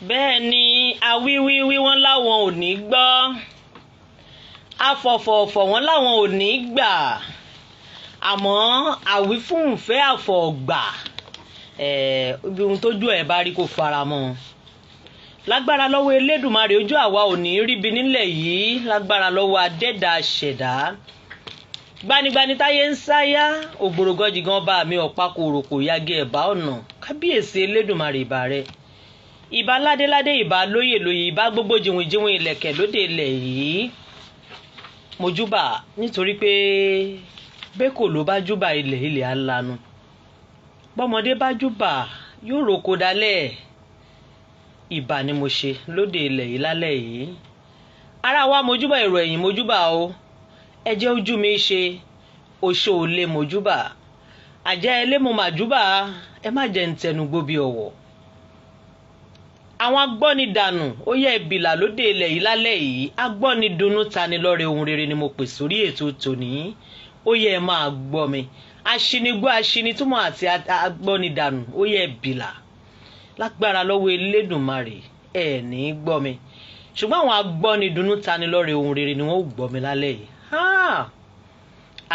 Bẹ́ẹ̀ ni awíwíwí wọn láwọn ò ní gbọ́, afọ̀fọ̀fọ̀ wọn láwọn ò ní gbà, àmọ́ àwífúnfẹ́ àfọ̀gbà ibi ohun tójú ẹ̀ bá rí kó fara mọ́. Lágbára lọ́wọ́ Elédùmarè, ojú àwa ò ní ríbi nílẹ̀ yìí. Lágbára lọ́wọ́ adẹ́dàá ṣẹ̀dá, gbanigbani táyé ń sáyá, ògbòrògọ́jì gan bá mi ọ̀pá kòròkò yagi ẹ̀bá ọ̀nà. Kábíyèsí Elédùmarè, ìbà rẹ, ìbà ládéládé, ìbà lóyè lóyè, ìbà gbogbo jìnwìnjìnwìn ìlẹ̀kẹ̀ lóde ilẹ̀ yìí. Mojúbà nítorí pé bẹ́kò ló bá júbà ilẹ̀, ilẹ̀ á lanu. Bọ́mọdé bá júbà yóò roko dalẹ̀. Ìbà ni mo ṣe lóde ilẹ̀ yìí lálẹ́ yìí. Ara wa mojúbà, èrò ẹ̀yìn mojúbà o. Ẹ jẹ́ ojú mi ṣe oṣó olé mojúbà, àjẹ́ ilé mo màjúbà. Ẹ má jẹ́ ń tẹnugbó bí ọ̀wọ̀. Àwọn agbọ́nidànù ó yẹ ìbìlà lóde ilẹ̀ yìí lálẹ́ yìí. Agbọ́nidùnnú tani lọ́rẹ̀ ohun rere ni mo pè sórí ètò tòní. Ó yẹ ẹ máa gbọ́ mi. Aṣinigbó, aṣinitúmọ̀ àti agbọ́nidànù, ó yẹ ìbìlà. Lágbára lọ́wọ́ Elédùnmarè, ẹ ní gbọ́ mi, ṣùgbọ́n àwọn agbọ́nidùnnú tani lọ́rẹ̀ ohun rere ni wọ́n ó gbọ́ mi lálẹ́ yìí.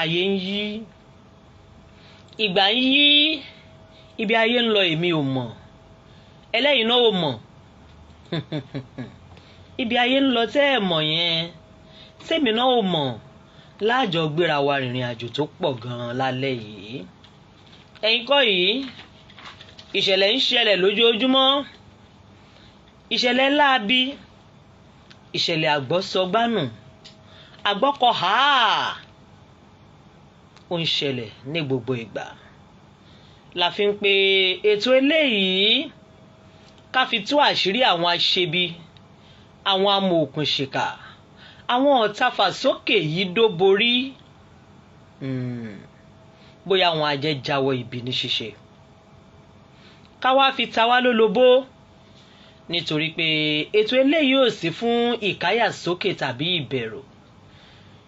Ayé ń yí, ìgbà ń yí, ibi ayé ń lọ èmi ò mọ̀, ẹlẹ́yìn náà ò mọ̀. Ibi ayé ń lọ tẹ́ ẹ̀ mọ̀ yẹn, tèmi náà ò mọ̀. Láàjọ gbéra wa rìnrìn àjò tó pọ̀ gan-an lálẹ́ yìí. Ẹ̀yin kọ́ yìí, ìṣẹ̀lẹ̀ ń ṣẹlẹ̀ lójoojúmọ́, ìṣẹ̀lẹ̀ láabi, ìṣẹ̀lẹ̀ àgbọ́sọgbánù, àgbọ́kọ̀ háà, ó ń ṣẹlẹ̀ ní gbogbo ìgbà. La fi ń pe ètò eléyìí ká fi tú àṣírí àwọn aṣebi, àwọn amòòkùnṣìkà, àwọn ọ̀tafàsókè yìí dó borí, bóyá àwọn ajẹ́jáwọ́ ibi ní ṣíṣe. Ká wá fi ta wá lólobó, nítorí pé ètò eléyìí ò sí fún ìkáyàsókè tàbí ìbẹ̀rù,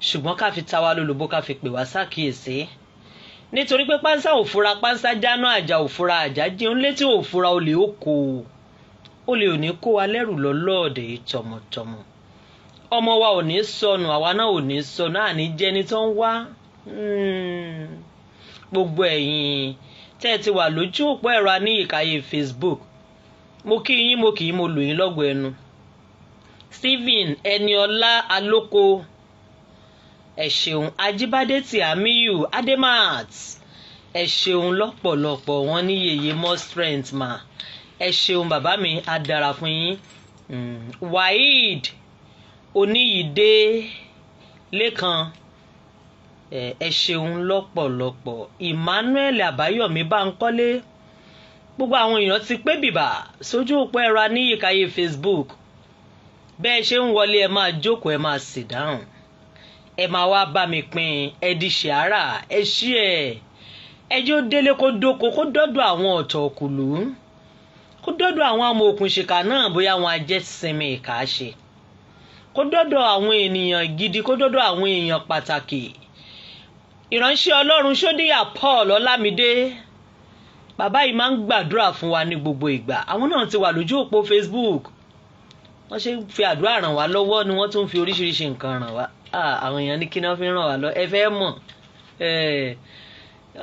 ṣùgbọ́n ká fi ta wá lólobó, ká fi pè wá sákìyèsí, nítorí pé pánsá ò fura pánsá jáná, àjà ò fura àjà jẹun létí ò fura olè ó kó olè ò ní kó wa lẹ́rù lọ́lọ́ọ̀dẹ̀ yìí tọmọtọmọ. Ọmọ wa ò ní sọnù, àwa náà ò ní sọnù, àní jẹni tó ń wá. Gbogbo ẹ̀yin tẹ́ ẹ ti wà lójú òpó ẹ̀rọ aníyíkáyé Facebook, mo kí yín, mo kì í, mo lù yín lọ́gọ̀ ẹnu. Stephen Ẹniọlá Alóko, ẹ ṣeun. Ajíbádé Tìámíyù Ademat, ẹ ṣeun lọ́pọ̀lọpọ̀. Wọn ní yèyé more strength ma. Ẹ ṣeun bàbá mi, á dára fún yín. Waheed Oníyìdé Lẹ́kan, ẹ ṣeun lọ́pọ̀lọpọ̀. Emmanuel Àbáyọ̀mí Báńkọ́lé, gbogbo àwọn èèyàn ti pé bìbà sójú òpó ẹ̀rọ aníyíkáyé Facebook. Bẹ́ẹ̀ ṣe ń wọlé, ẹ máa jókòó, ẹ máa sì dáhùn, ẹ máa wá bá mi pín, ẹ di ṣàárà, ẹ ṣí ẹ, ẹ jẹ́ ó délé kó dóko, kó dọ́dọ̀ àwọn ọ̀tọ̀ọ̀kùlú, kó dọ́dọ̀ àwọn amòòkùnṣìkà náà, bóyá àwọn ajẹ́sinmi ìkà ṣe, kó dọ́dọ̀ àwọn ènìyàn gidi, kó dọ́dọ̀ àwọn èèyàn pàtàkì. Ìránṣẹ́ Ọlọ́run Ṣódíyà Paul Ọlámídé, bàbá yìí máa ń gbàdúrà fún wa ní gbogbo ìgbà. Àwọn náà ti wà lójú òpó Facebook. Wọ́n ṣe ń fi àdúrà ràn wá lọ́wọ́ ni wọ́n tún fi oríṣiríṣi nǹkan ràn wá. Àwọn èèyàn ní kí ni wọ́n fi ràn wá lọ, ẹ fẹ́ mọ̀?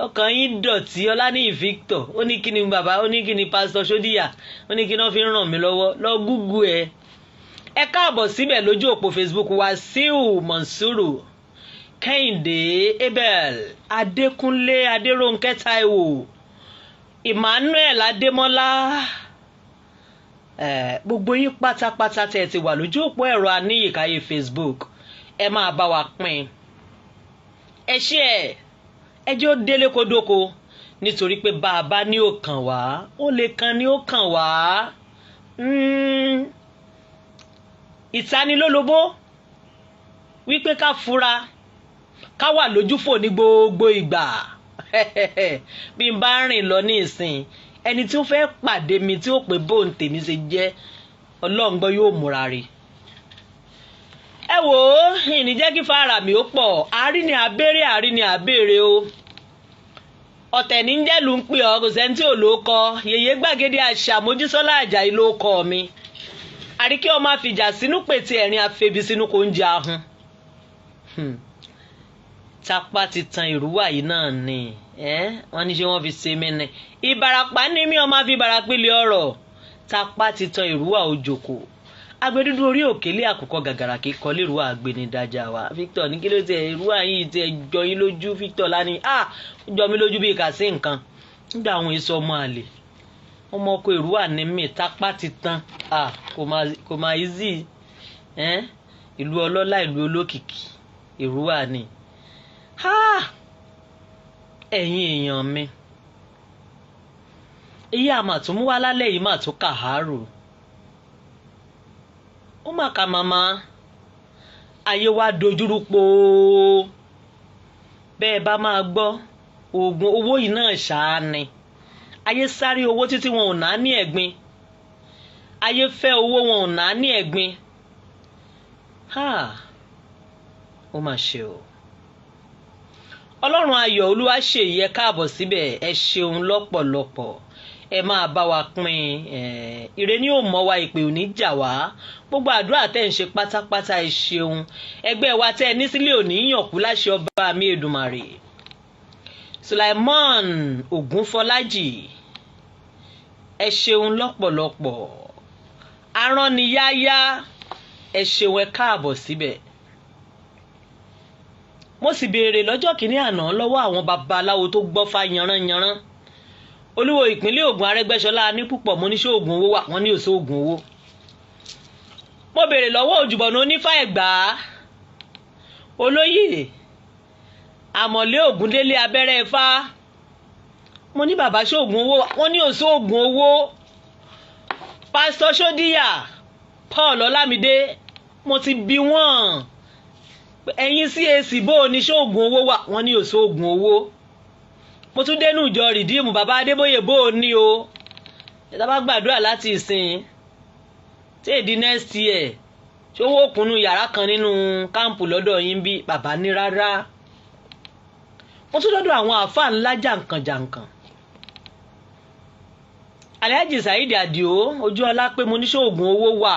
Ọkàn yín dọ̀tí. Ọláníyì Victor, ó ní kí ni bàbá, ó ní kí ni pásítọ̀ Ṣódíyà, ó ní kí ni wọ́n fi ràn mí lọ́wọ́. Lọ gúgú ẹ. Ẹ káàbọ̀ síbẹ̀ lójú òpó Facebook. Wàsíù Mọ̀nsúrù Kẹ́hìndé, Abel Adékúnlé, Adérónkẹ́ Táíwò, Emmanuel Adémọ́lá, gbogbo yín pátápátá tẹ́ ẹ ti wà lójú òpó ẹ̀rọ aníyíkáyé Facebook, ẹ máa bá wa pín. Ẹ ṣé, ẹ jẹ́ ó délé kó dóko, nítorí pé bá a bá ní ó kàn wá, ó lè kan ní ó kàn wá. Ìtanilólobó wípé ká fura, ká wà lójúfò ní gbogbo ìgbà. Bí n bá rìn lọ ní ìsìn, ẹni tí ó fẹ́ pàdé mi tí ó pè bóun tèmi ṣe jẹ́, Ọlọ́run gbọ́, yóò múra rí. Ẹ wò ó, ìní jẹ́ kí fara mi ó pọ̀. Àárí ni àbèrè, àárí ni àbèrè o. Ọ̀tẹ̀ ní jẹ́lu ń pè ọ́, kò sẹ́ni tí ò ló kọ. Yèyé gbàgede àṣà, Mojísọ́lá Àjàyí ló kọ mi. Àríkẹ́ ọmọ àfìjà sínú pètè ẹ̀rín afebi sínú kò ń jẹ ahun. Tapá ti tan Èrúwà yìí náà ni wọ́n ní ṣé wọ́n fi ṣe mí ni. Ìbàràpá ní mí, ọmọ àfi ìbàràpìlẹ̀ ọ̀rọ̀. Tapá ti tan Èrúwà òjòkó agbẹdúdú orí òkèlè àkùkọ gàgàrà kíkọ lérúwà agbẹnidájà wa. Victor ní kí ló tiẹ̀ Èrúwà yìí tiẹ̀ jọ yín lójú? Victor lánìí, ah, jọ mí lójú bíi kà sí nǹkan nígbà àwọn èso ọmọ àlè ọmọ ọkọ Èrúwà ní mí. Tapá ti tan, ah, kò má easy. Ìlú ọlọ́lá, ìlú olókìkí, Èrúwà ni. Ẹ̀yin èèyàn mi, èyí àmàtúmú wá lálẹ́ yìí mà tún kàhárò, ó mà kà màmá. Ayé wa dojúrú po. Bẹ́ẹ̀ bá máa gbọ́, oògùn owó yìí náà ṣáá ni. Ayé sáré owó títí, wọn ò náà ní ẹ̀gbin. Ayé fẹ́ owó, wọn ò náà ní ẹ̀gbin. Ó mà ṣe o. Ọlọ́run ayọ̀ Olúwaṣèyí, ẹ káàbọ̀ síbẹ̀, ẹ ṣeun lọ́pọ̀lọpọ̀. Ẹ máa bá wa pín ire ní òmọ́ wa, ìpè ò ní jà wá. Gbogbo àdúrà tẹ́ ń ṣe pátápátá, ẹ ṣeun. Ẹgbẹ́ wa tẹ́ ẹ ní sílé ò ní yànkú láṣẹ ọba mi Èdùmàrè. Sulaimon Ogunfọlájì, ẹ ṣeun lọ́pọ̀lọpọ̀. Arániyáyá, ẹ ṣeun, ẹ káàbọ̀ síbẹ̀. Mo sì béèrè lọ́jọ́ kìíní àná lọ́wọ́ àwọn babaláwo tó gbọ́fá yanranyanran, olúwo ìpínlẹ̀ Ògùn Arẹ́gbẹ́ṣọlá ní púpọ̀. Mo ní ṣé oògùn owó wà? Wọ́n ní òsó oògùn owó. Mo béèrè lọ́wọ́ òjùbọ̀nà onífà Ẹ̀gbá, olóyè Àmọ̀lé Ògúndélé abẹ́rẹ́ Ifá. Mo ní bàbá, ṣé oògùn owó wà? Wọ́n ní òsó oògùn owó. Pásítọ̀ Ṣódíyà Paul Ọlámídé, mo ti bi wọ́n, ẹ̀yin CAC, bó o ní, ṣé oògùn owó wà? Wọ́n ní òsó oògùn owó. Mo tún dénú ìjọ Rìdíìmù, bàbá Adébóyè, bó o ní o, ìta bá gbàdúrà láti ìsìn tí èdè next year, ṣé owó òkùnnú yàrá kan nínú káàmpù lọ́dọ̀ yín bí? Bàbá ní rárá. Mo tún dọ́dọ̀ àwọn àáfàá ńlá jàǹkànjàǹkàn, Alhaji Saheed Adio Ojúọlá, pé mo ní ṣé oògùn owó wà,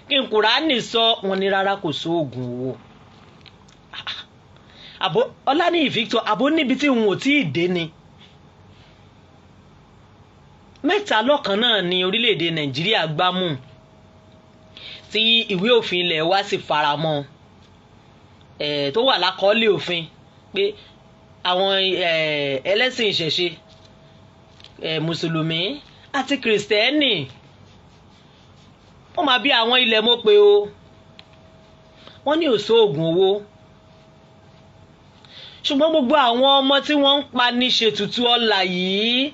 kí n Kùránì sọ? Wọn ní rárá, kò sóògùn owó. Àbó Ọláníyì Victor, àbó níbi tí n ò tí ì dé ni. Mẹ́ta lọ́kan náà ní orílẹ̀-èdè Nàìjíríà gbámú tí ìwé òfin ilẹ̀ wa sì faramọ́ ẹ̀, tó wà lákọọ́lẹ̀ òfin pé àwọn ẹlẹ́sìn ìṣẹ̀ṣe, mùsùlùmí àti kìrìsìtẹ́nì, wọ́n máa bí àwọn ilẹ̀ mọ́ pé o, wọ́n ní òṣòògùn owó. Ṣùgbọ́n gbogbo àwọn ọmọ tí wọ́n ń pa ní ṣètùtù ọlà yìí,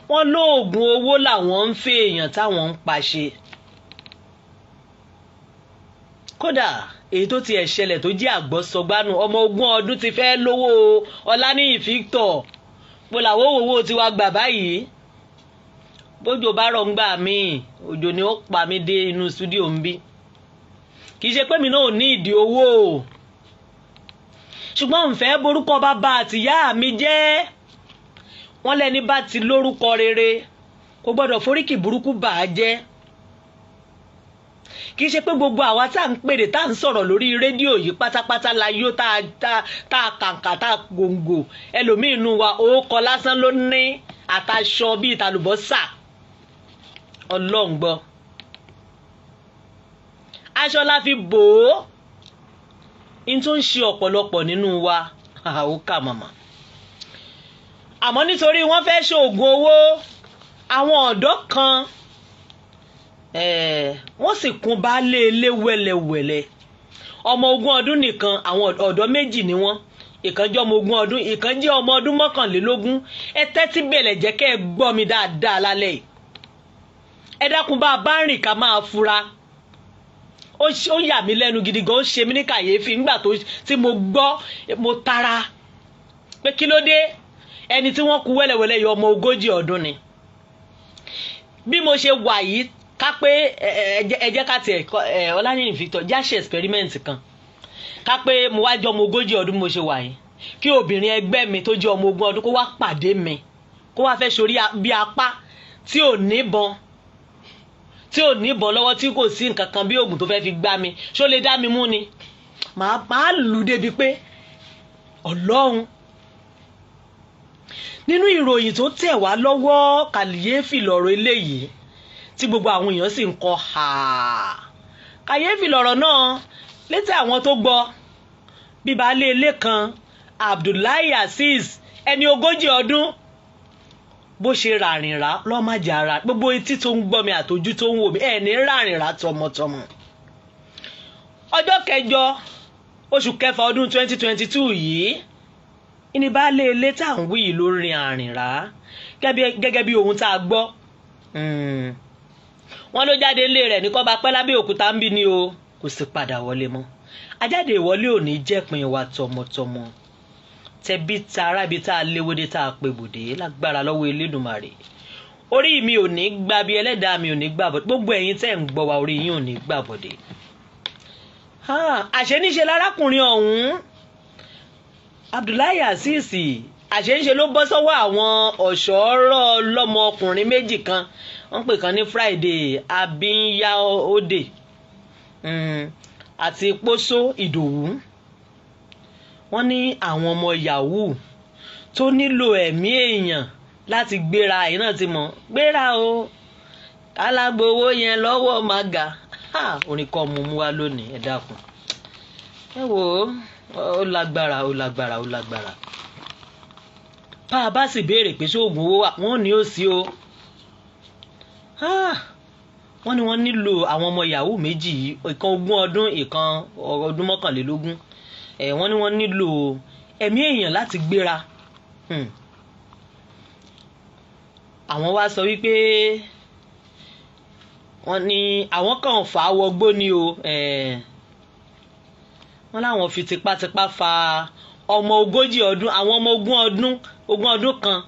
wọ́n lóògùn owó làwọn ń fẹ́ èèyàn táwọn ń pa ṣe. Kódà èyí tó tiẹ̀ ṣẹlẹ̀ tó jẹ́ àgbọ̀sọgbánu, ọmọ 20 ọdún ti fẹ́ lówó Ọláníyì Victor mo làwọn owó tiwa gbà báyìí. Bójò bá rọ̀ ń gbà míì, òjò ni ó pa mí dé inú stúdíò ń bí. Kì í ṣe pé mi náà ò ní ìdí owó o, ṣùgbọ́n n fẹ́ borúkọ bàbá àtìyá mi jẹ́. Wọ́n lẹ́ni bá ti lórúkọ rere kò gbọ́dọ̀ foríkì burúkú bà á jẹ́. Kì í ṣe pé gbogbo àwa tá à ń pèrè, tá à ń sọ̀rọ̀ lórí rédíò yìí pátápátá la yó, tá a kàǹkà, tá a gbòǹgbò. Ẹlòmíín nù wa, òókọ lásán ló ní àtàṣọ bíi tàlùbọ́sà. Ọlọ́run gbọ́, aṣọ la fi bò ó. N tó ń ṣe ọ̀pọ̀lọpọ̀ nínú wa, ó kà màmá. Àmọ́ nítorí wọ́n fẹ́ ṣoògùn owó, àwọn ọ̀dọ́ kan wọ́n sì kún baálé ilé wẹ́lẹ́wẹ́lẹ́. Ọmọ 20 ọdún nìkan, àwọn ọ̀dọ́ méjì ni wọ́n. Ìkan jẹ́ ọmọ 20 ọdún, ìkan jẹ́ ọmọ ọdún 21. Ẹ tẹ́tí bẹ̀lẹ̀ jẹ́ kẹ́ ẹ gbọ́ mi dáadáa lálẹ́ yìí. Ẹ dákun, bá a bá rìn, ká máa fura. Ó yà mí lẹ́nu gidi gan, ó ṣe mí ní kàyéfì nígbà tí mo gbọ́. Mo tara pé kí ló dé? Ẹni tí wọ́n kú wẹ́lẹ́wẹ́lẹ́ yọ, ọmọ 40 ọdún ni. Bí mo ṣe wà yìí, ká pé ẹ jẹ́ ká tiẹ̀ Ọláníyì Victor já ṣe experiment kan. Ká pé mo wá jẹ́ ọmọ 40 ọdún bí mo ṣe wà yìí, kí obìnrin ẹgbẹ́ mi tó jẹ́ ọmọ 20 ọdún kó wá pàdé mi, kó wá fẹ́ sórí bí apá tí ò níbọn. Tí ò ní ìbọn lọ́wọ́, tí kò sí nǹkan kan bí oògùn tó fẹ́ fi gbá mi, ṣó lè dá mi mú ni? Màá lù ú débi pé Ọlọ́run. Nínú ìròyìn tó tẹ̀ wá lọ́wọ́, kàyéfì lọ̀rọ̀ eléyìí tí gbogbo àwọn èèyàn sì ń kọ ha. Kàyéfì lọ̀rọ̀ náà létí àwọn tó gbọ́ bí baálé ilé kan, Abdullahi Azeez, ẹni 40 ọdún, bó ṣe ràrìnrà lọ́màjà ara. Gbogbo etí tó ń gbọ́ mi àtọjú tó ń wò mí, ẹ̀ ní ràrìnrà tọmọtọmọ. Ọjọ́ 8 oṣù kẹfà ọdún 2022 yìí ní baálé ilé tá à ń wí yìí ló rin àrìnrà. Gẹ́gẹ́ bí ohun tá a gbọ́, wọ́n ló jáde ilé rẹ̀ ní kọ́ba pẹ́ lábẹ́ òkúta ń bí ni o, kò sì padà wọlé mọ́. Ajáde ìwọlé ò ní jẹ́pin wa tọmọtọmọ, tẹbí tará, ibi tá a léwédé tá a pe bòdé, lágbára lọ́wọ́ Elédùmarè. Orí mi ò ní gbà bí ẹlẹ́dàá mi ò ní gbà bọ̀dé. Gbogbo ẹ̀yin tẹ́ ń gbọ́ wa, orí yín ò ní gbà bọ̀dé. Àṣé níṣe lárákùnrin ọ̀hún, Abdullahi Azeez, àṣé ńṣe ló bọ́ sọ́wọ́ àwọn ọ̀ṣọ́rọ̀ lọ́mọkùnrin méjì kan. Wọ́n pè kan ní Friday Abiyaode àti Pósó Ìdòwú. Wọ́n ní àwọn ọmọ yahoo tó nílò ẹ̀mí èèyàn láti gbéra. Ẹ̀yìn náà ti mọ̀ gbéra o, kálágbowó yẹn lọ́wọ́ màgà. Orin kọ́ mo mú wá lónìí. Ẹ dákun, ẹ wò ó, ó lágbára, ó lágbára, ó lágbára. Bá a bá sì béèrè pé ṣóògùn owó wà, wọ́n ní ó sí o. Wọ́n ní wọ́n nílò àwọn ọmọ yahoo méjì yìí, ìkan 20 ọdún, ìkan ọdún 21. Wọ́n ní wọ́n nílò ẹ̀mí èèyàn láti gbéra. Àwọn wá sọ wípé wọ́n ní àwọn kàn fà á wọgbó ni o. Wọ́n láwọn fi tipátipá fa ọmọ 40 ọdún, àwọn ọmọ 20 ọdún, 20 ọdún kan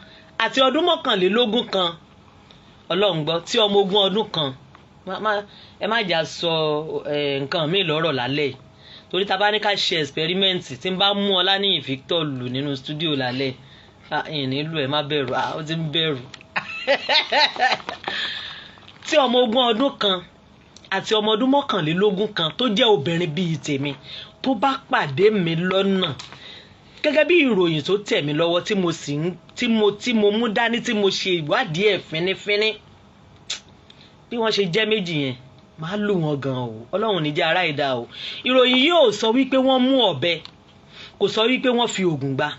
àti ọdún 21 kan. Ọlọ́run gbọ́, tí ọmọ 20 ọdún kan, ẹ má jà sọ nǹkan míì lọ́rọ̀ lálẹ́ yìí, torí ta bá ní ká ṣe experiment, tí n bá mú Ọláníyì Victor lù nínú studio lálẹ́ yìí, nílùú ẹ má bẹ̀rù, ó ti ń bẹ̀rù. Tí ọmọ 20 ọdún kan àti ọmọ ọdún 21 kan tó jẹ́ obìnrin bíi tèmi tó bá pàdé mi lọ́nà, gẹ́gẹ́ bí ìròyìn tó tẹ̀ mí lọ́wọ́ tí mo sì ń tí mo mú dání, tí mo ṣe ìwádìí ẹ̀ fínífíní, bí wọ́n ṣe jẹ́ méjì yẹn, máa lù wọ́n gan o. Ọlọ́run ní jẹ́ ará ìdá o. Ìròyìn yìí ò sọ wípé wọ́n mú ọ̀bẹ, kò sọ wípé wọ́n fi oògùn gbá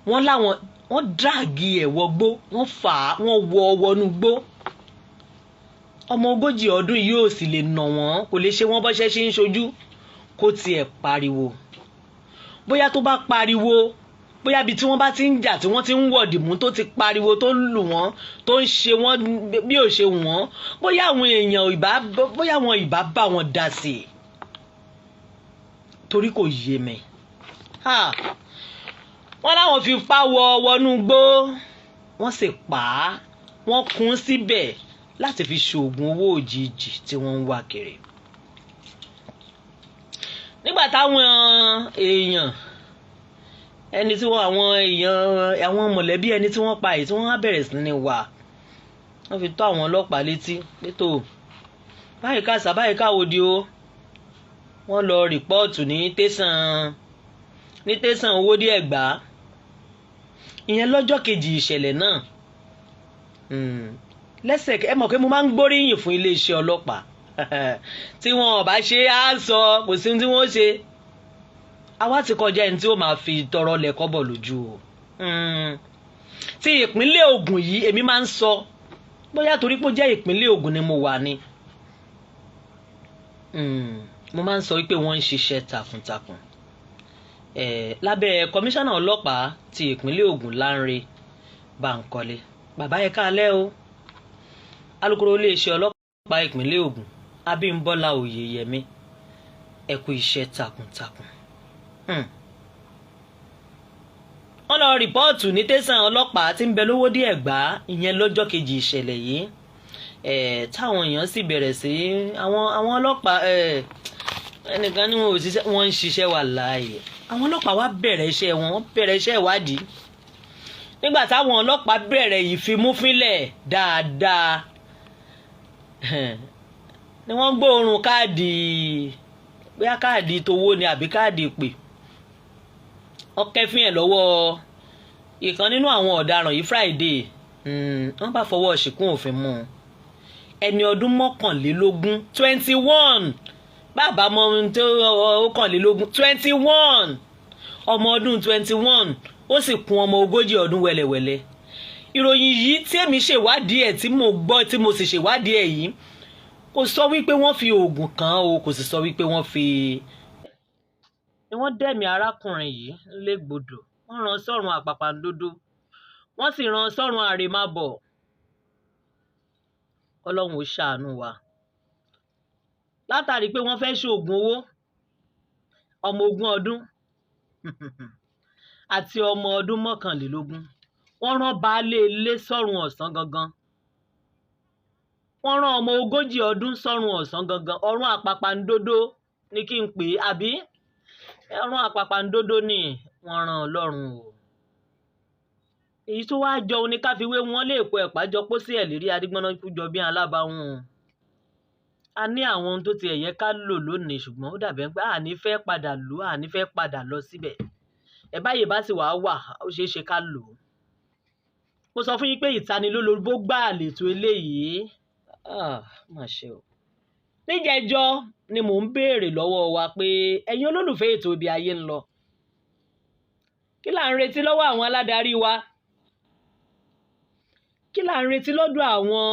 wọ́n. Láwọn wọ́n drag ẹ̀ wọgbó, wọ́n fà á, wọ́n wọ wọnú gbó. Ọmọ 40 ọdún yìí ò sì lè nà wọ́n, kò lè ṣe wọ́n bọ́ṣẹ́ ṣe ń ṣojú. Kó tiẹ̀ pariwo, bóyá tó bá pariwo, bóyá ibi tí wọ́n bá ti ń jà, tí wọ́n ti ń wọ̀dì mú, tó ti pariwo, tó ń lù wọ́n, tó ń ṣe wọ́n bí ò ṣe wọ́n, bóyá àwọn èèyàn ìbá, bóyá àwọn ìbá bá wọn dá sí i, torí kò yé mi. Wọ́n láwọn fi pa wọ wọnú gbó, wọ́n sì pa á, wọ́n kún síbẹ̀ láti fi ṣoògùn owó òjijì tí wọ́n ń wá kiri. Nígbà táwọn èèyàn, ẹni tí wọ́n, àwọn èèyàn, àwọn mọ̀lẹ́bí ẹni tí wọ́n pa yìí, tí wọ́n á bẹ̀rẹ̀ sí ní wà, wọ́n fi tó àwọn ọlọ́pàá létí pé tó báyìí káàsà, báyìí káwòdì o. Wọ́n lọ report ní tẹ̀sán Owódé Ẹ̀gbá, ìyẹn lọ́jọ́ kejì ìṣẹ̀lẹ̀ náà lẹ́sẹ̀. Ẹ mọ̀ pé mo máa ń gbóríyìn fún iléeṣẹ́ ọlọ́pàá. Tí wọn ò bá ṣe á sọ, kò sí tí wọ́n ṣe. Àwa ti kọjá ẹni tí ó máa fi tọrọ lẹ́kọ́ bọ̀ lójú o. Ti ìpínlẹ̀ Ògùn yìí, èmi máa ń sọ, bóyá torí pé ó jẹ́ ìpínlẹ̀ Ògùn ni mo wà ni, mo máa ń sọ wípé wọ́n ń ṣiṣẹ́ takuntakun lábẹ́ kọmíṣánná ọlọ́pàá ti ìpínlẹ̀ Ògùn, Lánrè Bánkọ́lé. Bàbá, ẹ káalẹ́ o. Alukoro iléeṣẹ́ ọlọ́pàá ìpínlẹ̀ Ògùn, Abímbọ́lá Oyèyẹmí, ẹ kú iṣẹ́ takuntakun. Wọ́n lọ report ní tẹ̀sán ọlọ́pàá tí ń bẹ lówódé Ẹ̀gbá, ìyẹn lọ́jọ́ kejì ìṣẹ̀lẹ̀ yìí, táwọn èèyàn sì bẹ̀rẹ̀ sí àwọn ọlọ́pàá. Ẹnìkan ní wọn ò ṣiṣẹ́, wọ́n ń ṣiṣẹ́ wà láàyè. Àwọn ọlọ́pàá wá bẹ̀rẹ̀ iṣẹ́ wọn, wọ́n bẹ̀rẹ̀ iṣẹ́ ìwádìí. Nígbà táwọn ọlọ́pàá bẹ̀rẹ̀ ìfimúfínlẹ̀ dáadáa. Ni wọ́n gbóòórùn káàdì, bóyá káàdì tówó ni àbí káàdì ìpè. Wọ́n kẹ́fín ẹ̀ lọ́wọ́ ìkan nínú àwọn ọ̀daràn yìí Friday. Wọ́n bá fọwọ́ ṣìkún òfin mú un. Ẹni ọdún 21, 21, bàbá mọ ohun tó ọ̀kànlélógún, 21, ọmọ ọdún 21, ó sì kún ọmọ 40 ọdún wẹ́lẹ́wẹ́lẹ́. Ìròyìn yìí tí èmi ṣèwádìí ẹ̀, tí mo gbọ́, tí mo sì ṣèwádìí ẹ̀ yìí, kò sọ wípé wọ́n fi oògùn kàn án o, kò sì sọ wípé wọ́n fi. Ni wọ́n dẹ̀mí arákùnrin yìí légbodò, wọ́n rán sọ́run àpàpàǹdodo, wọ́n sì rán sọ́run àrèmábọ̀. Ọlọ́run ó ṣàánú wa. Látàrí pé wọ́n fẹ́ ṣoògùn owó, ọmọ 20 ọdún àti ọmọ ọdún 21, wọ́n rán baálé ilé sọ́run ọ̀sán gangan, wọ́n rán ọmọ 40 ọdún sọ́run ọ̀sán gangan. Ọ̀run àpàpàǹdodo ní kí n pè é, àbí ọ̀run àpàpàǹdodo ni wọ́n rán Ọlọ́run o. Èyí tó wáá jọ òun ni ká fi wé wọn lè po ẹ̀pà jọ pósí ẹ̀ lérí adigbọ́nà kú jọ bí alábàáhùn o. A ní àwọn ohun tó ti ẹ̀yẹ ká lò lónìí, ṣùgbọ́n ó dàbẹ̀ pé àní fẹ́ padà lò, àní fẹ́ padà lọ síbẹ̀. Ẹ̀ báyìí bá sì wàá wà, ó ṣeé ṣe ká lò ó. Mo sọ fún yín pé ìtanilólobó gbáà lètò eléyìí. Má ṣe o. Níjẹjọ́ ni mò ń béèrè lọ́wọ́ wa pé ẹ̀yin olólùfẹ́ ètò Ibi Ayé ń lọ, kí là ń retí lọ́wọ́ àwọn aládarí wa? Kí là ń retí lọ́dọ̀ àwọn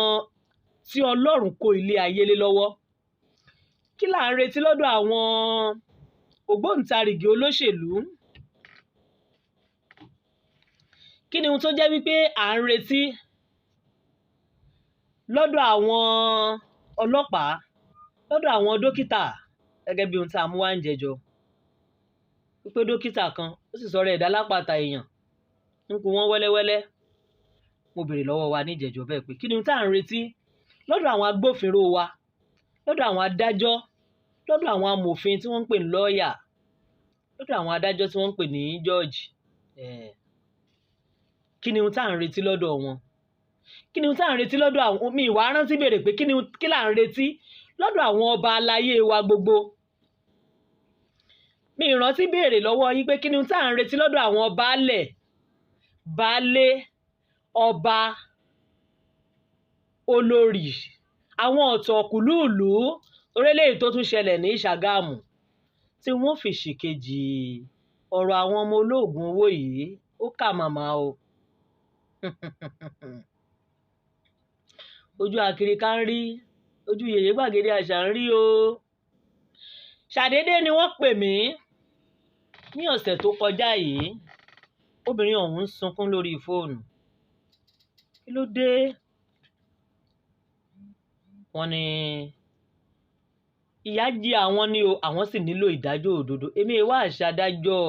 tí Ọlọ́run kó ilé ayé lé lọ́wọ́? Kí là ń retí lọ́dọ̀ àwọn ògbóǹtarìgì olóṣèlú? Kí ni ohun tó jẹ́ wípé à ń retí lọ́dọ̀ àwọn ọlọ́pàá, lọ́dọ̀ àwọn dókítà, gẹ́gẹ́ bí ohun tí a mú wá ń jẹjọ? Wípé dókítà kan ó sì sọ̀rọ̀ ẹ̀dá lápáta èèyàn ń kú wọ́n wẹ́lẹ́wẹ́lẹ́. Mo béèrè lọ́wọ́ wa níjẹ̀jọ́ bẹ́ẹ̀ pé kí ni ohun tí à ń retí lọ́dọ̀ àwọn agbófinró wa, lọ́dọ̀ àwọn adájọ́, lọ́dọ̀ àwọn amòfin tí wọ́n ń pè ní lọ́ọ̀yà, lọ́dọ̀ àwọn adájọ́ tí wọ́n ń pè ní jọ́ọ̀jì. Kí ni ohun tí à ń retí lọ́dọ̀ wọn? Kí ni ohun tí à ń retí lọ́dọ̀ àwọn? Mi ìwà rántí béèrè pé kí là ń retí lọ́dọ̀ àwọn ọba aláyé wa gbogbo. Mi ìrántí béèrè lọ́wọ́ yín pé kí ni ohun tí à ń retí lọ́dọ̀ àwọn baálẹ̀, baálé, ọba, olórí, àwọn ọ̀tọ̀kùlúùlú, orílẹ̀-èdè tó tún ṣẹlẹ̀ ní Ṣàgámù tí wọ́n fi ṣìkejì ọ̀rọ̀ àwọn ọmọ olóògùn owó yìí, ó kà màmá o. Ojú akiri ká ń rí, ojú yèyé gbàgede àṣà ń rí o. Ṣàdédé ni wọ́n pè mí ní ọ̀sẹ̀ tó kọjá yìí. Obìnrin ọ̀hún ń sunkún lórí fóònù. Kí ló dé? Wọ́n ní ìyà jẹ àwọn ni o, àwọn sì nílò ìdájọ́ òdodo. Èmi wá ṣàdájọ́,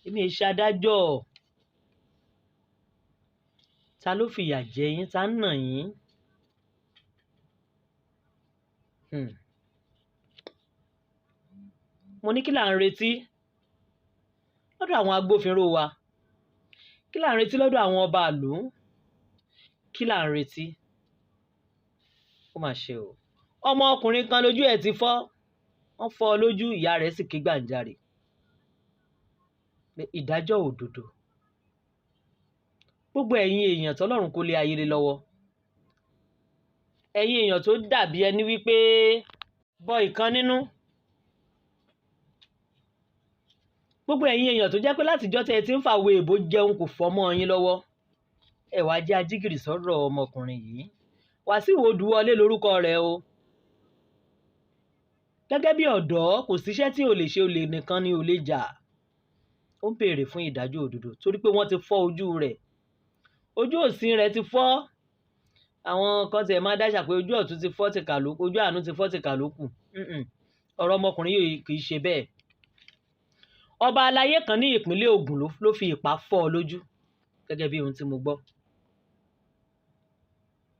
èmi ṣàdájọ́. Ta ló fìyà jẹ yín? Ta ń nà yín? Mo ní kí là ń retí lọ́dọ̀ àwọn agbófinró wa? Kí là ń retí lọ́dọ̀ àwọn ọba ìlú? Kí là ń retí? Ó mà ṣe o. Ọmọ ọkùnrin kan lójú ẹ̀ ti fọ́, wọ́n fọ́ ọ lójú, ìyá rẹ̀ sì ké gbàǹjarè pé ìdájọ́ òdodo. Gbogbo ẹ̀yin èèyàn tọ́lọ́run kó lé ayé lé lọ́wọ́, ẹ̀yin èèyàn tó dàbí ẹni wípé bọ ìkan nínú, gbogbo ẹ̀yin èèyàn tó jẹ́ pé látijọ́ tẹ́ ẹ ti ń fàwọ̀ èèbó jẹun kò fọ́ mọ́ yín lọ́wọ́, ẹ wá jẹ́ ajígìrì sọ́dọ̀ ọmọkùnrin yìí. Wàsíù Odùwọlé lórúkọ rẹ̀ o. Gẹ́gẹ́ bí ọ̀dọ́, kò síṣẹ́ tí ò lè ṣe, olè nìkan ni ò lè jà. Ó ń béèrè fún ìdájọ́ òdodo torí pé wọ́n ti fọ́ ojú rẹ̀. Ojú òsín rẹ̀ ti fọ́. Àwọn kan tiẹ̀ máa dáṣà pé ojú ọ̀tún ti fọ́ ti kà ló, ojú àánú ti fọ́ ti kà ló kù. Ọ̀rọ̀ ọmọkùnrin yìí kì í ṣe bẹ́ẹ̀. Ọba aláyé kan ní ìpínlẹ̀ Ògùn ló fi ìpá fọ́ ọ lójú gẹ́gẹ́ bí ohun tí mo gbọ́,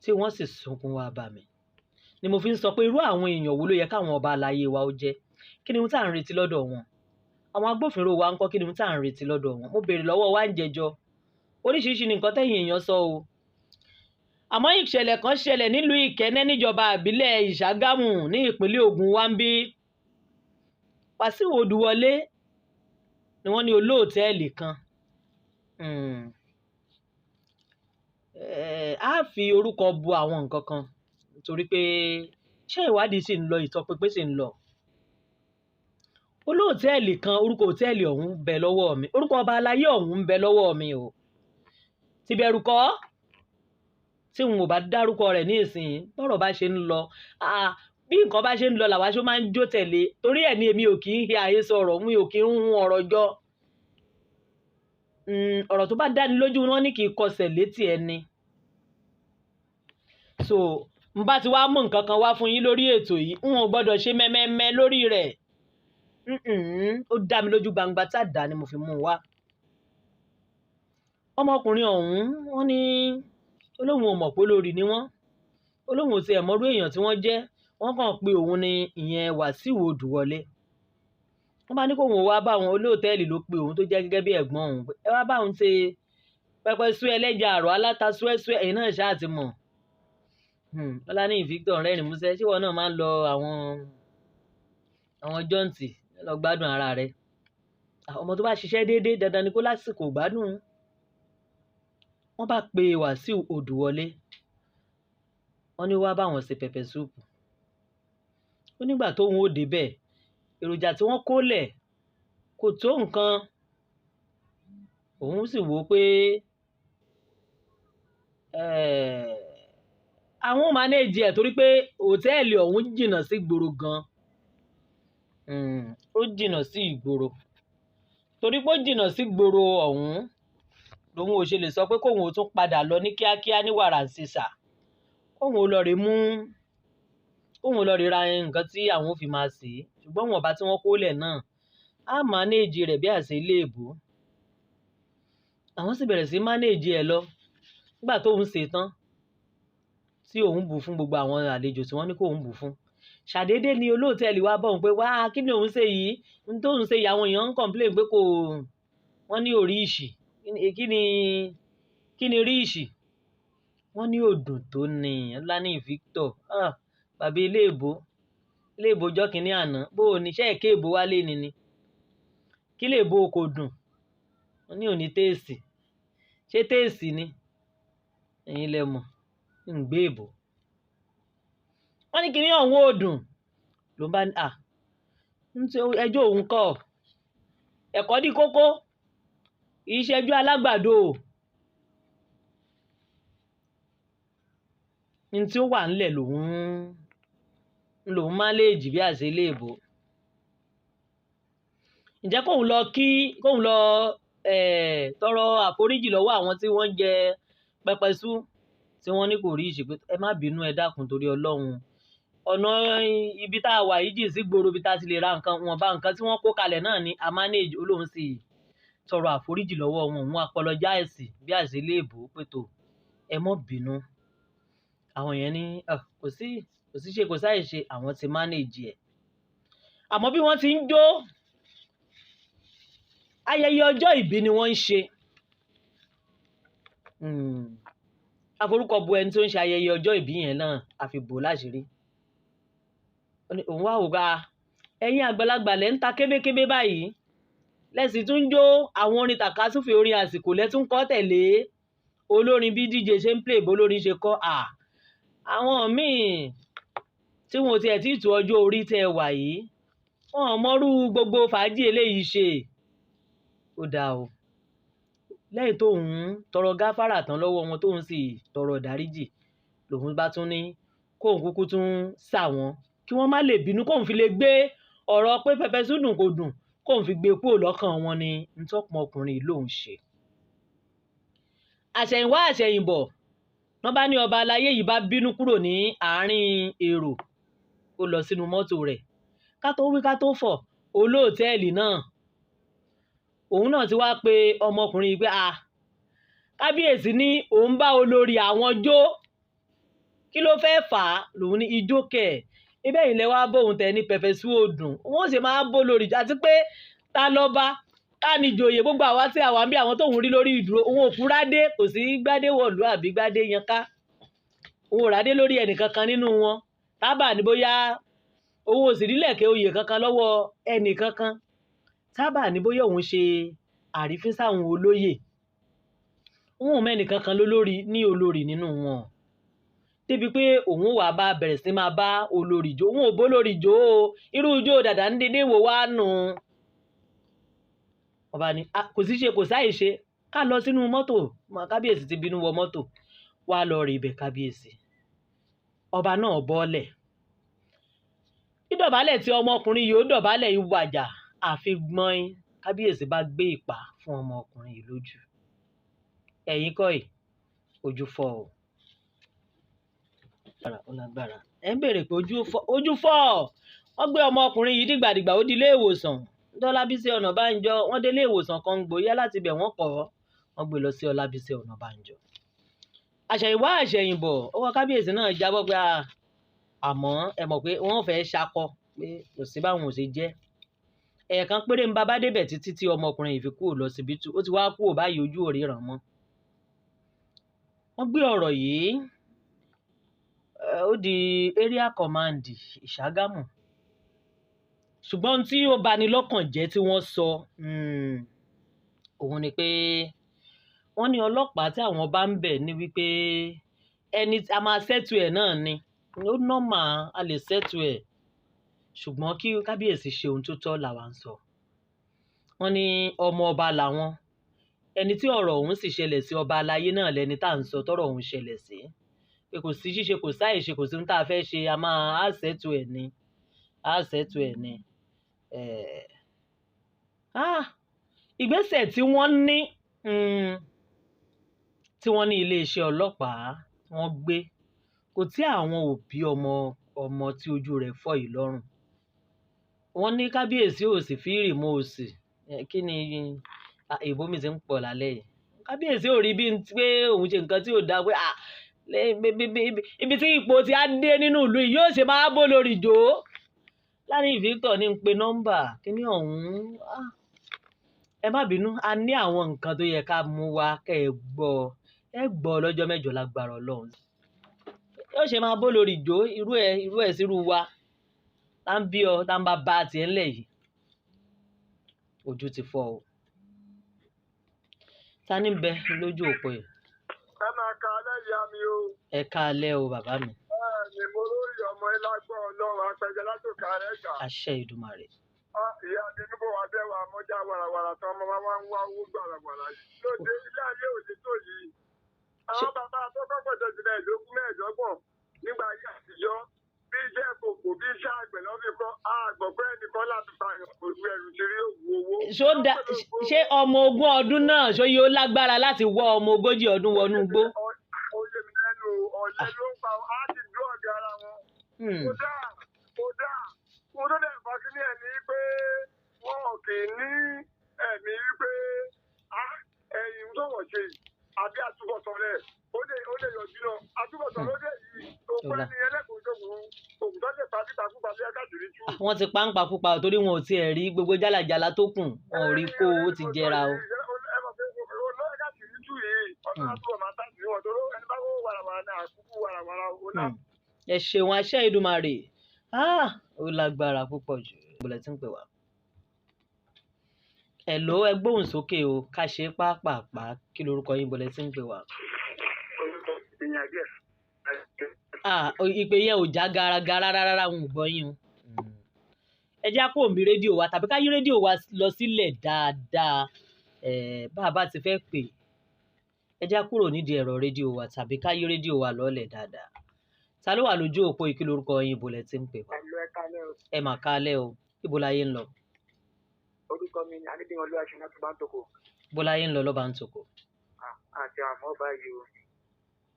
tí wọ́n sì sunkún wá bá mi. Ni mo fi ń sọ pé irú àwọn èèyàn wo ló yẹ káwọn ọba aláyé wa ó jẹ́? Kí ni ohun tí à ń retí lọ́dọ̀ wọn? Àwọn agbófinró wa ń kọ́, kí ni ohun tí à ń retí lọ́dọ̀ wọn? Mo béèrè lọ́wọ́ wa ń jẹjọ. Oríṣiríṣi ni nǹkan tẹ́yin èèyàn sọ o. Àmọ́ ìṣẹ̀lẹ̀ kan ṣẹlẹ̀ nílùú Ìkẹ́nnẹ́ níjọba ìbílẹ̀ Ìṣàgámù ní ìpínlẹ̀ Ògùn wa ń bí. Wàsíù Odùwọlé ni wọ́n ní olóòtẹ́ẹ̀lì kan. Á fi orúkọ bo àwọn nǹkan kan nítorí pé iṣẹ́ ìwádìí sì ń lọ, ìtọpinpin sì ń lọ. Olóòtẹ́ẹ̀lì kan, orúkọ òtẹ́ẹ̀lì ọ̀hún ń bẹ lọ́wọ́ mi, orúkọ ọba aláyé ọ̀hún ń bẹ lọ́wọ́ mi o. Tìbẹ̀rù kọ́ tí n ò bá dárúkọ rẹ̀ ní ìsìn, bọ́rọ̀ bá ṣe ń lọ, bí nǹkan bá ṣe ń lọ làwa ṣe máa ń jó tẹ̀lé. Torí ẹ̀ ni èmi ò kì í he àhesọ ọ̀rọ̀, mi ò kì í hun ọ̀rọ̀ jọ. Ọ̀rọ̀ tó bá dáni lójú wọn ní kì í kọsẹ̀ létí ẹni. So n bá ti wá mú nǹkan kan wá fún yín lórí ètò yìí, n ò gbọ́dọ̀ ṣe mẹ́mẹ́mẹ́ lórí rẹ̀. Ó dá mi lójú gbangba tá dà ni mo fi mú un wá. Ọmọkùnrin ọ̀hún wọ́n ní olóhùn ò mọ̀ pé olórí ni wọ́n, olóhùn ò tiẹ̀ mọrú èèyàn tí wọ́n jẹ́, wọ́n kàn pé òun ni ìyẹn Wàsíù Odùwọlé. Wọ́n bá ní kóun wá bá wọn, olóòtẹ́ẹ̀lì ló pe òun tó jẹ́ gẹ́gẹ́ bí ẹ̀gbọ́n òun pé ẹ wá bá òun ṣe pẹpẹ sú ẹlẹ́ja àrọ̀ aláta súẹ́súẹ́, ẹ̀yin náà ṣáà ti mọ̀. Ọláníyì Victor rẹ́rìn músẹ́, ṣé ìwọ náà máa ń lọ àwọn jọ́ǹtì lọ gbádùn ara rẹ? Ọmọ tó bá ṣiṣẹ́ déédéé dandan ni kó lásìkò gbádùn. Wọ́n bá pe Wàsíù Odùwọlé, wọ́n ní wá bá wọn ṣe pẹpẹ súùpù. Ó nígbà tóun ó débẹ̀, èròjà tí wọ́n kó lẹ̀ kò tó nǹkan. Òun sì wò ó pé àwọn ò mánéèjì ẹ̀ torí pé òtẹ́ẹ̀lì ọ̀hún jìnnà sí ìgboro gan. Ó jìnnà sí ìgboro. Torí pé ó jìnnà sí ìgboro ọ̀hún, lòun ò ṣe lè sọ pé kóun ó tún padà lọ ní kíákíá ní wàràǹsesà. Kóun ó lọ rè mú, kóun ó lọ rè ra nǹkan tí àwọn ó fi máa sè é. Ṣùgbọ́n ìwọ̀nba tí wọ́n kó lẹ̀ náà, á mánéèjì rẹ̀ bí àṣẹ ilé ìbò. Àwọn sì bẹ̀rẹ̀ sí mánéèjì ẹ̀ lọ. Nígbà tóun ṣe tán, tí òun bù fún gbogbo àwọn àlejò tí wọ́n ní kóun bù fún. Ṣàdédé ni olóòtẹ́ẹ̀lì wá bá òun pé wá, kí ni òun ṣe yìí? N tóun ṣe yìí, àwọn èèyàn ń complain pé kò, wọ́n ní ò rí ìṣì. Kí ni rí ìṣì? Wọ́n ní òdùn tó ní Ọláníyì Victor. Bàbá ilé ìbò, ilé ìbò ọjọ́ kìíní àná. Bó o ní iṣẹ́ èké ìbò wálé ni ni. Kí lè bo kò dùn? Wọ́n ní òní téèsì. Ṣé téèsì ni? Ẹ̀yin lẹ mọ̀, ń gbé ìbò. Wọ́n ní kíní ọ̀hún ò dùn. Ló bá ní, ẹjọ́ òun kọ́. Ẹ̀kọ́ dí kókó. Ìṣẹ́jú alágbàdo. Ní tí ó wà ńlẹ̀ lòun mánéèjì bí àṣẹ ilé ìbò. Ǹjẹ́ kóun lọ kí, kóun lọ, tọrọ àforíjì lọ́wọ́ àwọn tí wọ́n jẹ pẹpẹ sú tí wọ́n ní kò rí ìṣe pé ẹ má bínú, ẹ dákun torí Ọlọ́run. Ọ̀nà ibi tá a wà yìí jìn sí gbòòrò ibi tá a ti lè ra nǹkan, wọ́n bá nǹkan tí wọ́n kó kalẹ̀ náà ni a manage. Olóhùn sì tọrọ àforíjì lọ́wọ́ wọn, òun apologize bí àṣẹ ilé ìbò pé tó ẹ má bínú. Àwọn yẹn ní, kò sí, kò sí ṣe, kò sáì ṣe, àwọn ti manage ẹ̀. Àmọ́ bí wọ́n ti ń jó, ayẹyẹ ọjọ́ ìbí ni wọ́n ń ṣe. Aforúkọ bo ẹni tó ń ṣe ayẹyẹ ọjọ́ ìbí yẹn náà, a fi bò láṣìírí. Ó ní òun wá wò pé, ẹ̀yin àgbàlagbà lẹ́ ń ta kébékébé báyìí. Lẹ́sìn tún ń jó àwọn orin tàkasúfèé, orin àsìkò lẹ́ tún kọ́ tẹ̀lé. Olórin bí DJ ṣe ń play, bólórin ṣe kọ́. Àwọn míì tí wọn ò tiẹ̀ tí ì tó ọjọ́ orí tẹ́ ẹ wà yìí, wọn ò mọrú gbogbo fàájì eléyìí ṣe. Ó dáa o. Lẹ́yìn tóun tọrọ gáfárà tán lọ́wọ́ wọn, tóun sì tọrọ ìdáríjì, lòun bá tún ní kóun kúkú tún sà wọ́n kí wọ́n má lè bínú, kóun fi lè gbé ọ̀rọ̀ pé pẹpẹ sú dùn kò dùn, kóun fi gbé kúrò lọ́kàn wọn ni ntọ́pọ̀ ọkùnrin yìí lòun ṣe. Àṣẹ̀yìnwá àṣẹ̀yìnbọ̀, wọ́n bá ní ọba aláyé yìí bá bínú kúrò ní àárín èrò, ó lọ sínú mọ́tò rẹ̀. Ká tó wí ká tó fọ̀, olóòtẹ́ẹ̀lì náà, òun náà ti wá pe ọmọkùnrin yìí pé, kábíyèsí ní òun bá olórí àwọn jó. Kí ló fẹ́ fà á? Lòun ní ijó kẹ̀. Ibẹ̀ yìí lẹ wá bóun tẹ ní pẹpẹ sú òdùn. Wọ́n sì máa bó lórí àti pé ta lọ́ba, ta ni ìjòyè, gbogbo àwa tí àwa ń bí àwọn tóun rí lórí ìdúró, òun ò fura dé, kò sí gbádé wọ̀lú àbí gbádé yanká. Òun ò rádé lórí ẹnìkankan nínú wọn. Tábà ní bóyá òun ò sì rílẹ̀kẹ̀ oyè kankan lọ́wọ́ ẹnìkankan. Tábà ní bóyá òun ṣe àrífín sáwọn olóyè. Òun ò mẹ́nìkankan lólórí ní olórí nínú wọn. Débi pé òun wà bá bẹ̀rẹ̀ sí máa bá olórí jó. Òun ò bó lórí jó o. Irú ijó dàdà ń dédé wò wá nù. Ọba ní kò sí ṣe kò sáì ṣe ká lọ sínú mọ́tò. Kábíyèsí ti bínú wọ mọ́tò. Wá lọ rí ibẹ̀ kábíyèsí. Ọba náà bọ́lẹ̀. Dídọ̀bálẹ̀ tí ọmọkùnrin yìí ó dọ̀bálẹ̀ ìwàjà àfi gbọ́n. Kábíyèsí bá gbé ìpá fún ọmọkùnrin yìí lójú. Ẹ̀yin kọ́ yìí, ojú fọ́ o. Ó lágbára. Ẹ ń béèrè pé ojú fọ́. Wọ́n gbé ọmọkùnrin yìí dìgbàdìgbà ó di ilé ìwòsàn. Ọlábísí Ọ̀nàbánjọ, wọ́n dé ilé ìwòsàn kan gbòóyá láti ibẹ̀ wọ́n kọ́. Wọ́n gbé lọ sí Ọlábísí Ọ̀nàbánjọ. Àṣẹ̀yìnwá àṣẹ̀yìnbọ̀, ọwọ́ kábíyèsí náà jábọ́ pé àmọ́ ẹ mọ̀ pé wọ́n fẹ́ ṣakọ pé kò sí báwọn ò ṣe jẹ́. Ẹ̀ẹ̀kan péré ń bàbá débẹ̀ títí tí ọmọkùnrin yìí fi kúrò lọ síbítù. Ó ti wá kúrò báyìí ojú ò ríran mọ́. Wọ́n gbé ọ̀rọ̀ yìí, ó di area command Ìṣàgámù. Ṣùgbọ́n tí ó bani lọ́kàn jẹ́ tí wọ́n sọ, òun ni pé wọ́n ní ọlọ́pàá tí àwọn bá ń bẹ̀ ní wípé ẹni a máa ṣẹ́tù ẹ̀ náà ni. Ó nọ́mà a lè ṣẹ́tù ẹ̀. Ṣùgbọ́n kí kábíyèsí ṣe ohun tó tọ́ làwa ń sọ. Wọ́n ní ọmọ ọba làwọn. Ẹni tí ọ̀rọ̀ òun sì ṣẹlẹ̀ sí ọba aláyé náà lẹni tá à ń sọ tọ́rọ̀ òun ṣẹlẹ̀ sí. Pé kò sí ṣíṣe kò sáì ṣe kò sí ohun tá a fẹ́ ṣe a máa ṣẹ́tù ẹ̀ ni. A ṣẹ́tù ẹ̀ ni. Ìgbésẹ̀ tí wọ́n ní tí wọ́n ní iléeṣẹ́ ọlọ́pàá wọ́n gbé kò tí àwọn òbí ọmọ tí ojú rẹ̀ fọ́ yìí lọ́rùn. Wọ́n ní kábíyèsí ò sì fi rìmọ́ òsì. Kí ni ìbò mi ti ń pọ̀ lálẹ́ yìí? Kábíyèsí ò rí bí pé òun ṣe nǹkan tí ò dáa pé ibi tí ipò tí a dé nínú ìlú yìí yóò ṣe máa bó lórí jò. Láàrin Victor ní ń pe nọ́mbà kíní ọ̀hún. Ẹ má bínú, a ní àwọn nǹkan tó yẹ ká mú wá kẹ́ ẹ gbọ́. Ẹ gbọ́ lọ́jọ́ mẹ́jọ lágbára Ọlọ́run. Yóò ṣe máa bó lórí jò irú ẹ̀ sírú wa. Tá ń bí ọ, tá ń bá ba tiẹ̀ ńlẹ̀ yìí. Ojú ti fọ́ o. Ta ní bẹ lójú òpó yìí? Ẹ máa ka alẹ́ ìyá mi o. Ẹ ká alẹ́ o bàbá mi. Bẹ́ẹ̀ni mo lórí ọmọ ilágbọ́ Ọlọ́run apẹja látòkà rẹ̀ gbà. Àṣẹ Ìdùmarè. Ìyá Tinubu wa bẹ́ wa mọ́jà wàràwàrà tán ọmọ wa ń wá owó gbàràgbàrà yìí. Lóde ilé ayé òde tó yìí. Àwọn bàbá tó kọ́kọ́ jọ jìnnà ìdógún mẹ́ẹ̀ẹ́dọ́gbọ̀n nígbà ayé àtijọ́. Bí iṣẹ́ kòkò bí iṣẹ́ àgbẹ̀ lọ́ fi kọ́ àgbọ̀ pé ẹnìkan láti fa ojú ẹrù ti rí òwú owó. Ṣé ọmọ ogún ọdún náà ṣó yóò lágbára láti wọ ọmọ 40 ọdún wọnú igbó? Ó yé mi lẹ́nu ọ̀lẹ ló ń pa á ti dúró ọ̀gá ara wọn. Kódà kódà mo tó dẹ̀ fà kíní ẹ̀ ní pé wọn kì í ní ẹ̀mí wípé ẹ̀yìn tó wọ̀ ṣe àbí àtúbọ̀tán rẹ̀ ó lè yọjú náà àtúbọ̀tán ló dé yìí tó pẹ́ ní ẹlẹ́kùn tó kù òkú tó lè pa títa kúpa bí ẹ̀ka tìrí tú. Wọ́n ti pa ń pa kúpa torí wọn ò tiẹ̀ rí gbogbo jálàjálà tó kù wọn ò rí kó o ti jẹra o. Ẹ ṣeun aṣẹ́ Èdùmàrè. Ó lágbára púpọ̀ jù. Ìbọ̀lẹ̀ tí ń pè wá. Hello, ẹ gbóhùn sókè o, ká ṣe pápápá. Kí lorúkọ yín, bọ̀lẹ̀ tí ń pè wá? Ìpè yẹn ò já garagara rárá, n ò gbọ́ yín o. Ẹ já kó òmí rédíò wa tàbí ká yí rédíò wa lọ sílẹ̀ dáadáa. Bá a bá ti fẹ́ pè, ẹ já kúrò nídìí ẹ̀rọ rédíò wa tàbí ká yí rédíò wa lọ́lẹ̀ dáadáa. Ta ló wà lójú òpó yìí? Kí lorúkọ yín, bọ̀lẹ̀ tí ń pè wá? Ẹ mà kálẹ̀ o, ibo láyé ń lọ? Orúkọ mi ni Adédèyàn Olúwaṣẹ́ láti Bántòkò. Bọ́láyé ń lọ lọ́ba ń tòkò. Àti àmọ́ báyìí o,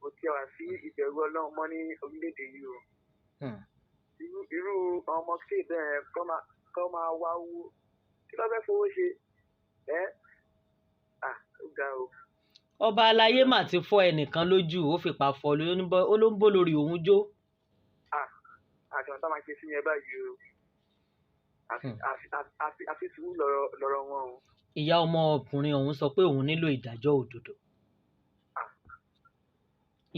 mo ti wà sí ìbẹ̀rù Ọlọ́run mọ́ ní orílẹ̀-èdè yìí o. Irú ọmọ tí bẹ́ẹ̀ kọ́ máa wá owó, kí ló fẹ́ fowó ṣe? Ẹ́ ó ga o. Ọba aláyé mà ti fọ́ ẹnìkan lójú, ó fipá fọ́ ó ló ń bó lórí òun jó. Àti ọ̀tá máa ṣe sí yẹn báyìí o. Àfi sùúrù lọ́rọ̀ wọn o. Ìyá ọmọkùnrin ọ̀hún sọ pé òun nílò ìdájọ́ òdodo.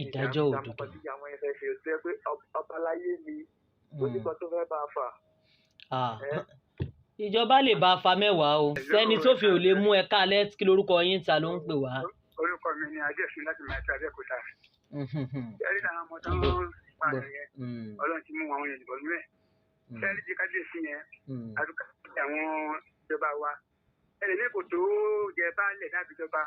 Ìdájọ́ òdodo. Ìdájọ́ àwọn ẹ̀fẹ̀ ṣe tó yẹ pé ọba láyé ni ó ní kan tó fẹ́ bá a fà. Ìjọba lè bá a fa mẹ́wàá o. Sẹ́ni tó fi ò lè mú ẹ kálẹ̀, kí lorúkọ yín, ta ló ń pè wá? Orúkọ mi ni Adéṣun láti máa ṣe Abẹ́òkúta. Ẹ̀rí làwọn ọmọ tó ń pààyàn yẹn, Ọlọ́run ti mú àwọn ènìyàn nínú ẹ̀. Sẹ́ni ti kábíyèsí yẹn, àdúgbò àwọn ìjọba wa. Ẹlẹ́ni kò tó jẹ baálẹ̀ láti jọba.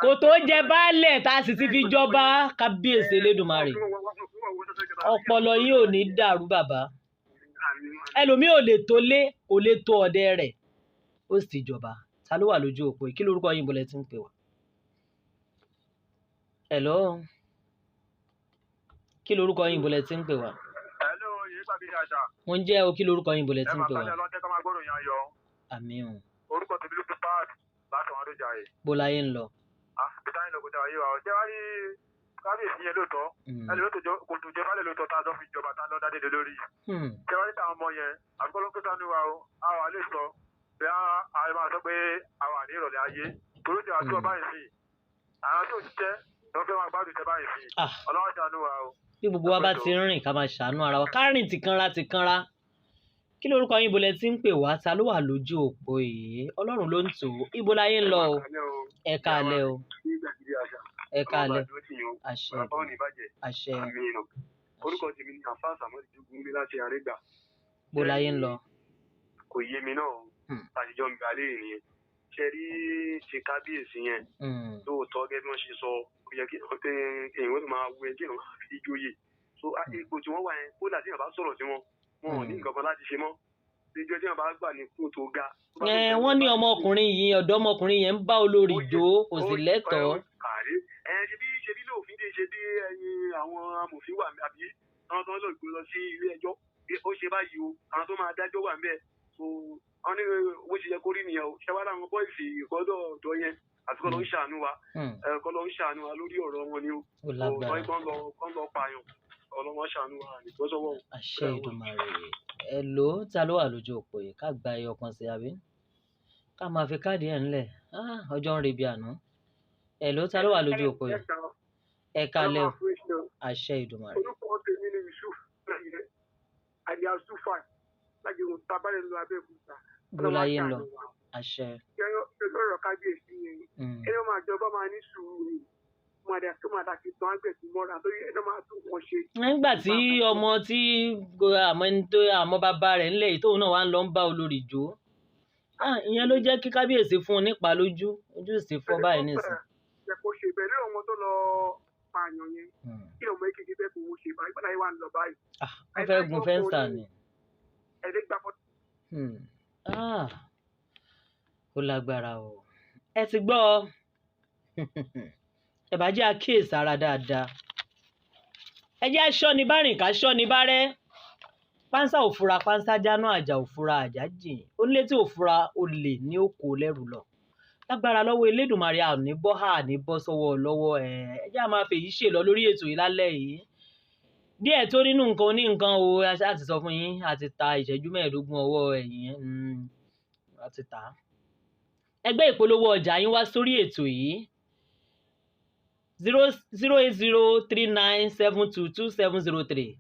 Kò tó jẹ baálẹ̀ tá a sì ti fi jọba. Kábíyèsí Elédùmarè, ọpọlọ yín ò ní dàrú bàbá. Ẹlòmíì ò lè tó lé, kò lè tó ọdẹ rẹ̀, ó sì jọba. Ta ló wà lójú òpó yìí? Kí lorúkọ yín, bọ́lẹ̀ tí ń pè wá? Hello, kí lorúkọ yín, bọ́lẹ̀ tí ń pè wá? Hello, yìí gbàgbé àṣà. Mo ń jẹ́ o. Kí lorúkọ yín, bọ́lẹ̀ tí ń pè wá? Ẹ máa kálẹ̀ ọlọ́jẹ́ ká máa gbọ́dọ̀ yan yọ. Àmín o. Orúkọ tèmi ló fi páàdì láti wọn lójà yìí. Bó láyé ń lọ. Bìtá yín lọ kò dáa yìí wa. Ṣé wàá rí kábíyèsí yẹn lóòótọ́? Ẹni ló kò tó jẹ baálẹ̀ lóòótọ́ tá a lọ fi jọba tá a lọ dádé lé lórí. Ṣé wàá rí táwọn ọmọ yẹn? Àbíkọ́ ló ń pèsè àánú wa o. A wà lè sọ bí a máa sọ pé a wà ní ìrọ̀lẹ́ ayé. Torí ti àti ọba yìí sí. Àwọn tó ṣiṣẹ́ ló fẹ́ máa gbádùn ìṣẹ́ báyìí sí. Ọlọ́run ṣàánú wa o. Bí gbogbo wa bá ti ń rìn, ká máa ṣàánú ara wa. Ká rìn tìkanra tìkanra. Kí lorúkọ yín, ibo lẹ ti ń pè wá? Ta ló wà lójú òpó yìí? Ọlọ́run ló ń tò ó. Ibo láyé ń lọ o. Ẹ káalẹ́ o. Ẹ káalẹ́. Àṣẹ, àṣẹ. Orúkọ tèmi ni àfáà Sàmọ́lì Jùgúnmi láti Àrégbà. Bó láyé ń lọ. Kò yé mi náà, àtijọ́ ń gbalẹ̀ nìyẹn. Ṣe rí ti kábíyèsí yẹn, lóòótọ́ gẹ́gẹ́ bí wọ́n ṣe sọ, ó yẹ kí èèyàn máa wú ẹ kí èèyàn máa fi jóyè. So ipò tí wọ́n wà yẹn, kódà tí èèyàn bá sọ̀rọ̀ sí wọn, wọn ò ní nǹkan kan láti ṣe mọ́. Ìjọ tí wọn bá gbà ní kó tó ga. Wọ́n ní ọmọkùnrin yìí, ọ̀dọ́mọkùnrin yẹn ń bá olórí jó, kò sì lẹ́tọ̀ọ́. Ṣebí lóòfin dé, ṣe bí ẹyin àwọn amòfin wà, àbí àwọn tó ń lọ gbé lọ sí ilé ẹjọ́, ó ṣe báyìí o, àwọn tó máa dájọ́ wà ńbẹ̀. So wọ́n ní bó ṣe yẹ kó rí nìyẹn o. Ṣé wàá láwọn bọ́ìsì ìkọ́dọ̀ ọ̀dọ́ yẹn, àti kọ́ ló ń ṣàánú wa, kọ́ ló ń ṣàánú wa lórí ọ̀rọ̀ wọn ni o. Kọ́ lọ pààyàn, ọlọ́wọ́ ṣàánú wa nìgbọ́sọ́wọ́. Àṣẹ Èdùmàrè. Ẹ ló ta ló wà lójú òpó yìí? Ká gba ẹyọ kan sí, àbí ká máa fi káàdì ẹ̀ ńlẹ̀? Ọjọ́ ń rebi àná. Ẹ ló ta ló wà lójú òpó yìí? Ẹ kalẹ̀ o. Àṣẹ Èdùmàrè. Orúkọ tèmi ni Yusuf àdìyà Sufa láti ohun tábàlẹ̀ lọ Abẹ́òkúta. Bó láyé ń lọ. Àṣẹ. Lọ́rọ̀ kábíyèsí yẹn, ẹni máa jọba máa ní sùúrù ni nígbà tí ọmọ tí àmọ́ ẹni tó àmọ́ bàbá rẹ̀ ńlẹ̀ yìí tóun náà wá ń lọ ń bá olórí jó, ìyẹn ló jẹ́ kí kábíyèsí fún un nípa lójú, ojú sì fọ́ báyìí nísìn. Kò ṣe bẹ́ẹ̀ lórí ọmọ tó lọ pààyàn yẹn, kí ọmọ èkìtì fẹ́ kó ṣe báyìí báyìí wà ń lọ báyìí. Wọ́n fẹ́ gun fẹ́ǹsà ni. Ó lágbára o. Ẹ ti gbọ́ ọ, ẹ bá jẹ́ àkíyèsára dáadáa. Ẹ jẹ́ aṣọ́ni bá rìn, ká ṣọ́ni bá rẹ́. Pánsá ò fura pánsá jáná, àjà ò fura àjà jìn, onílé tí ò fura olè ní òkò lẹ́rù lọ. Lágbára lọ́wọ́ Elédùmarè, àní bọ́ hà ní bọ́ sọ́wọ́ lọ́wọ́. Ẹ jẹ́ a máa fèyí ṣe lọ lórí ètò yìí lálẹ́ yìí. Díẹ̀ tó nínú nǹkan oní nǹkan o, a ti sọ fún yín, a ti ta ìṣẹ́jú 25 ọwọ́ ẹ̀yìn, a ti ta. Ẹgbẹ́ ìpolówó ọjà yín wá sórí ètò yìí 08039722703,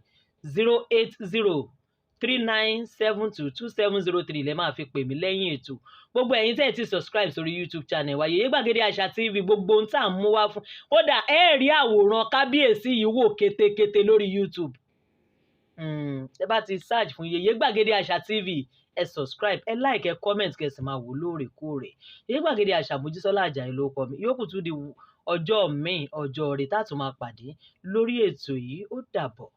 08039722703 lẹ máa fi pè mí lẹ́yìn ètò. Gbogbo ẹ̀yin tẹ́ ẹ ti subscribe sórí YouTube channel wa Yèyé Gbàgede Àṣà TV, gbogbo ohun tá à ń mú wá fún, kódà ẹ rí àwòrán kábíyèsí yìí wò kétékété lórí YouTube. Ẹ bá ti search fún Yèyé Gbàgede Àṣà TV, ẹ subscribe, ẹ like, ẹ comment, kẹ́ sì máa wò lóòrèkóòrè. Yèyé Gbàgede Àṣà, Mojísọ́lá Àjàyí ló kọ mi. Yòókù tún di ọjọ́ míì, ọjọ́ rẹ̀ tá a tún máa pàdé lórí ètò yìí. Ó dàbọ̀.